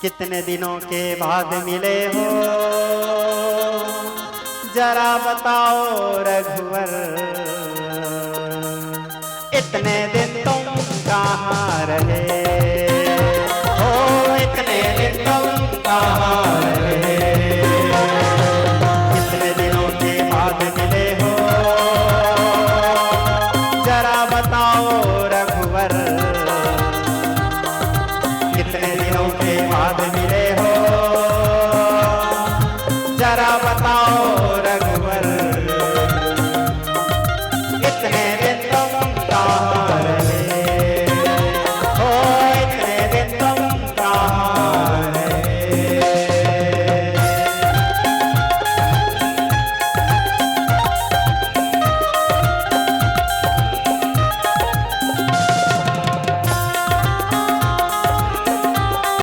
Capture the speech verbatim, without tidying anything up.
कितने दिनों के बाद मिले हो, जरा बताओ रघुवर, इतने दिन तुम कहाँ रहे हो, इतने दिन तुम कहाँ रहे? कितने दिनों के बाद मिले हो, जरा बताओ रघुवर, कितने दिनों के बाद मिले